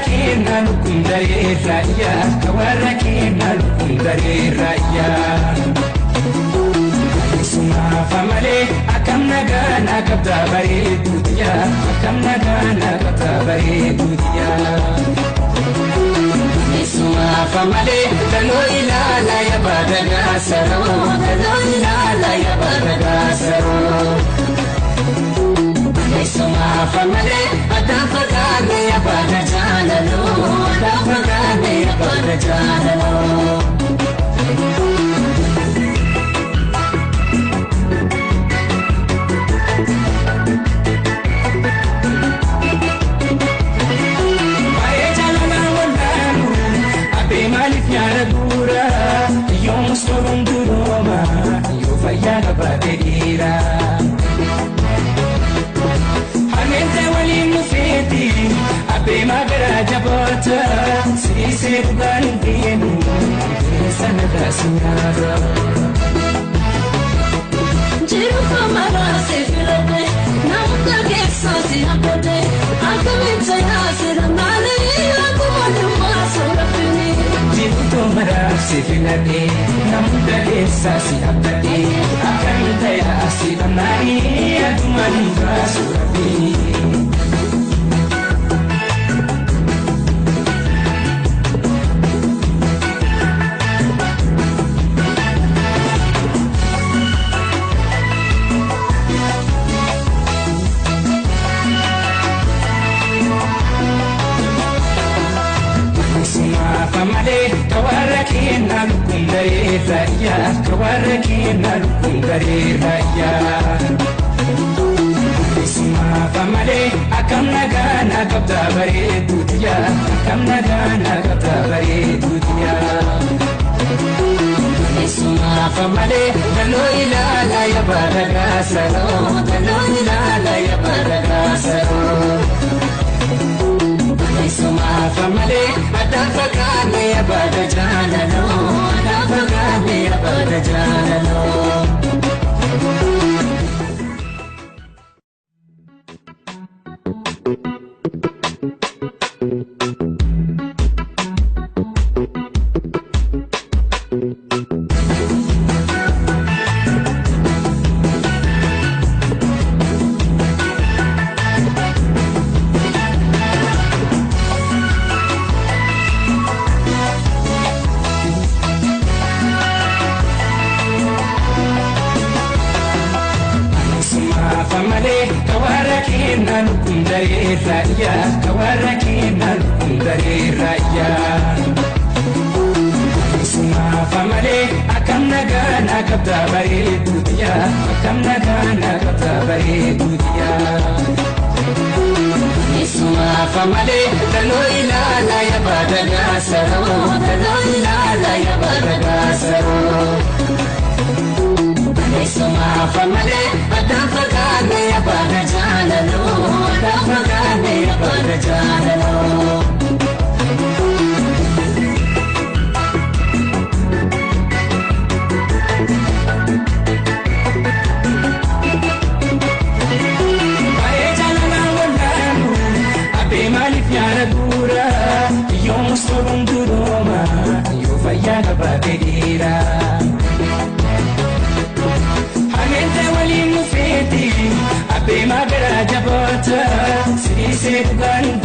keenna lukkuun daree raayyaa kawarra keenna lukkuun daree raayyaa. Sumaafa malee akkam nagaa na qabdaa bareedduu xiyyaa akkam nagaa na qabdaa bareedduu xiyyaa. Sumaafa malee galoo ilaala yaabada gaasaroo galoo ilaala yaabada gaasaroo. Sumaafa malee addaan fagaanne yaabada jaalaloo addaan fagaanne yaabada jaalaloo. Harmeente waliin nufeeti abbee magaraa jabaata siisee dhugaan hin deemu keessa nagaa si nyaata. Jiru kamaraa si filadhe namoota keessaa si hambate akkamiin ta'aa sira maalee akkuma dhimmaa suura fini. Jiru maraa si filadhe namoota keessaa si hambate akkamiin ta'aa sira maalee akkuma dhimmaa suura fini. Malee kawarra keenna lukkuun daree raayyaa kawarra keenna lukkuun daree raayyaa. Sumaafa malee akkam nagaa na qabdaa bareedduu xiyyaa akkam nagaa na qabdaa bareedduu xiyyaa. Sumaafa malee galoo ilaala yaabada gaasaroo galoo ilaala yaabada gaasaroo. Sumaafa malee addaan fagaanne yaabada jaalaloo addaan fagaanne yaabada jaalaloo. Kawarra keenna lukkuun daree raayyaa kawarra keenna lukkuun daree raayyaa. Sumaafa malee akkam nagaa na qabdaa bareedduu xiyyaa akkam nagaa na qabdaa bareedduu xiyyaa. Sumaafa malee galoo ilaala yaabada gaasaroo galoo ilaala yaabada gaasaroo. Sumaafa malee addaan fagaanne yaabada jaalaloo addaan fagaanne yaabada jaalaloo. Baay'ee jaalalaan wallaalu abbee maaliif nyaara guura yoom soruun durooma yoo fayyaa qabaate dhiira. Harmeente waliin nufeeti abbee magaraa jabaata siisee dhugaan hin